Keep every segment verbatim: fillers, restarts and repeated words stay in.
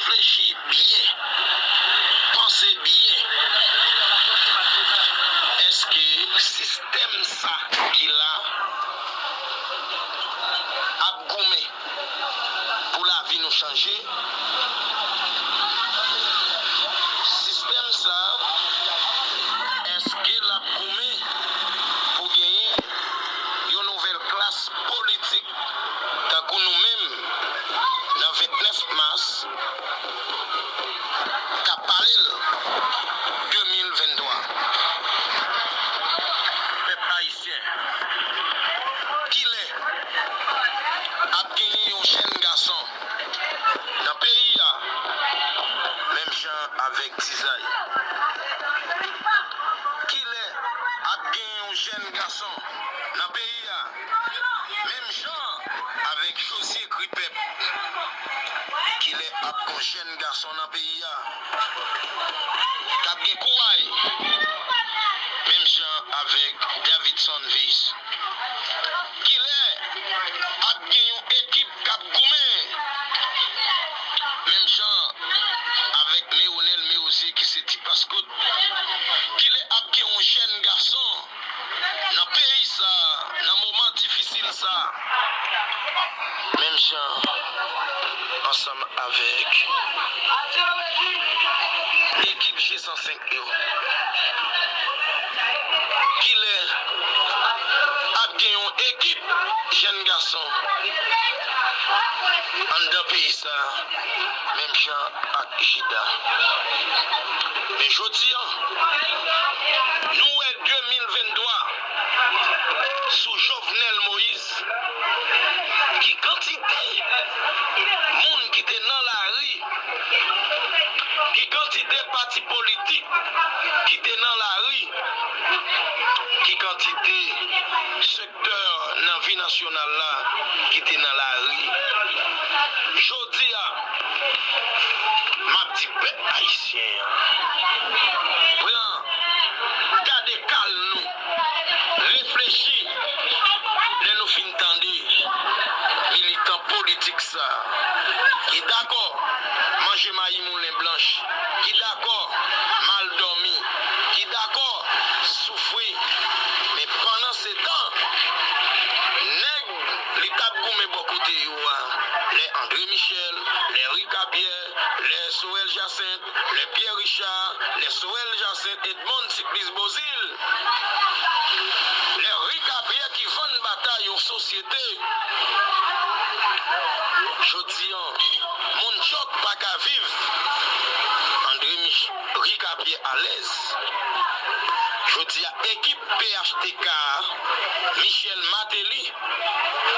Reflechi byen. Panse byen. Èske sistèm sa ki la ap goumen pou lavi nou chanje? Sistèm sa, èske l ap goumen pou genyen yon nouvèl klas politik tankou nou menm nan vennèf mas k ap pale l de mil venntwa? Pèp ayisyen, kilè ap genyen yon jèn gason nan peyi a, menm jan avèk Tizay? Kilè ap gen yon jèn gason nan peyi a, menm jan avèk Josué Kripèp? Kilè ap gen yon jèn gason nan peyi a k ap gen kouray, menm jan avèk Davidson Veis? Kilè ap gen yon ekip k ap goumen, menm jan avèk Meronel Mérosier ki se Ti Paskot? Kilè ap gen yon jèn gason nan peyi sa, nan moman difisil sa, menm jan ansanm avèk ekip G san senk yo? Kilè ap gen yon ekip jèn gason anndan peyi sa, menm jan ak Jida? Men jodi a, nou wè de mil venntwa sou Jovenel Moïse, ki kantite moun ki te nan lari, ki kantite pati politik ki te nan lari, ki kantite sektè nan vi nasyonal la ki te nan lari. Jodi a, m ap di pèp ayisyen an, pran, gade kal nou, reflechi lè nou fin tande militan politik sa ki dakò manje mayi moulen blanch, ki dakò mal dòmi, ki dakò soufri. Men pandansetan, nèg li t ap goumen bò kote yo a, lè André Michel, lè Ricapierre, lè Sorel Jacinthe, lè Pierre Richard, lè Sorel Jacinthe, Edmonde Supplice Beauzile, lè Ricapierre ki vann batay yon sosyete. Jodi a, moun djòb pa ka viv. André Mich-, Ricapierre alèz. Jodi a, ekip P H T K a, Michel Martelly,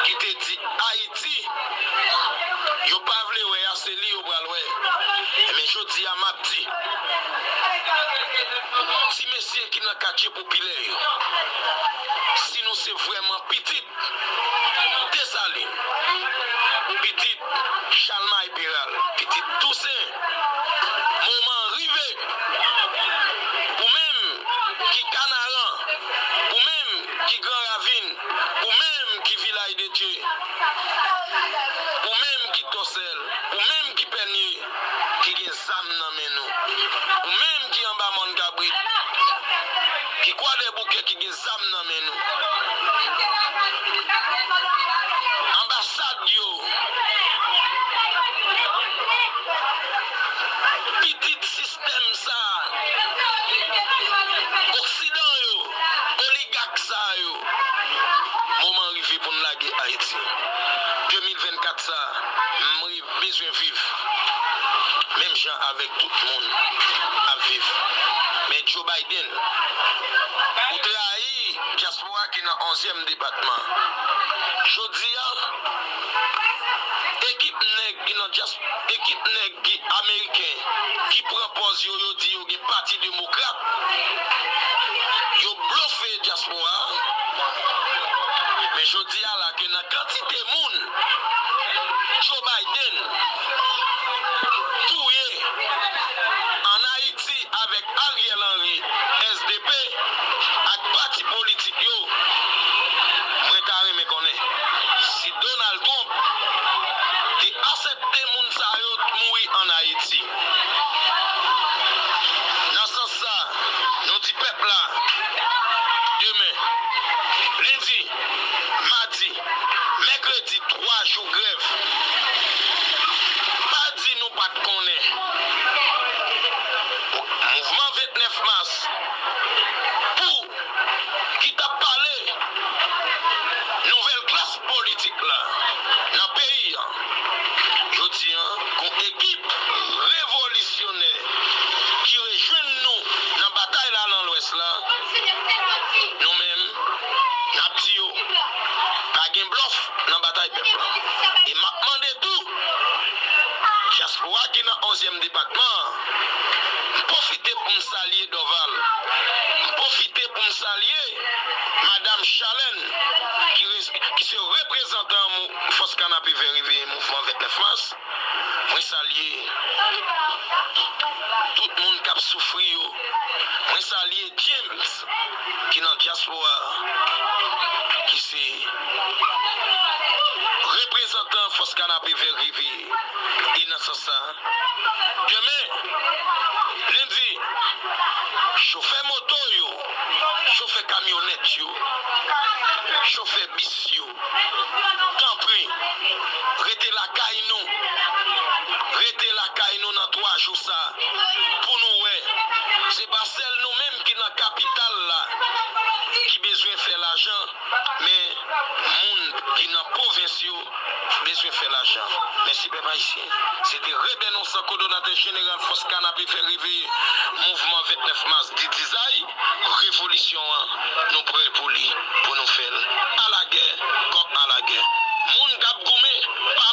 ki te di Ayiti, yo pa vle wè a, se li yo pral wè. Men jodi a, m ap di, ti mesye ki nan katye popilè yo, si nou se vrèman pitit Desalin, pitit Chalmay Peral, pitit Tousen, moman an rive. Ou menm ki Kanaran, ou menm ki Gran Ravin, ou menm ki Vilaj de Dye, ou menm ki Tòsèl, ou menm ki Pènye, ki gen zam nan men nou. Ou menm ki anba Mòn Kabrit, ki Kwadèboukè, ki gen zam nan men nou. Anbasad yo, pitit sistèm sa, oksidan yo, oligak sa yo, moman rive pou n lage Ayiti. De mil vennkat sa, m bezwen viv menm jan avèk tout moun ap viv. Men Joe Biden, ou trayi dyaspora ki nan onzyèm depatman. Jodi a, ekip nèg ki nan dyas-, ekip nèg ki ameriken ki pran pòz yo, yo di yo gen Pati Demokrat, yo blofe dyaspora a. Men jodi a la, ke nan kantite moun Joe Biden touye ann Ayiti avèk Ariel Henry, S D P, ak pati politik yo, mwen ta renmen konnen si Donald Trump te Sèt de moun sa yo mouri ann Ayiti. Nan sans sa, nou di pèp la, demen, lendi, madi, mèkredi, twa jou grèv. Pa di nou pa t konnen. Mouvman vennèf mas, pou ki t ap pale nouvèl klas politik la nan peyi a. Jodi a, gon ekip revolisyonè ki rejwenn nou nan batay la nan Lwès la. Nou menm, n ap di yo, pa gen blòf nan batay pèp la. E m ap mande tou, dyaspora ki nan onzyèm depatman an, m pwofite pou m salye Dorval. M pwofite pou m salye Madanm Chalène, ki, ki se reprezantan mou-, Fòs Kanapevè Reveye Mouvman vennèf mas. Mwen salye tout moun k ap soufri yo. Mwen salye James, ki nan dyaspora, ki se reprezantan Fòs Kanapevè Reveye. E nan sans sa, demen, lendi, chofè moto yo, chofè kamyonèt yo, chofè bis yo, tanpri, rete lakay nou. Rete lakay nou nan twa jou sa, pou nou wè. Se pa sèl nou menm ki nan kapital la ki bezwen fè lajan, men moun ki nan pwovens yo bezwen fè lajan. Mèsi, pèp ayisyen. Se te Ray Bernonsan, kowòdonatè jeneral Fòs Kanapevè Reveye Mouvman vennèf mas, di dizay, revolisyon an, nou prè pou li, pou nou fè l. Alagè, kòk alagè. Moun k ap goumen, pa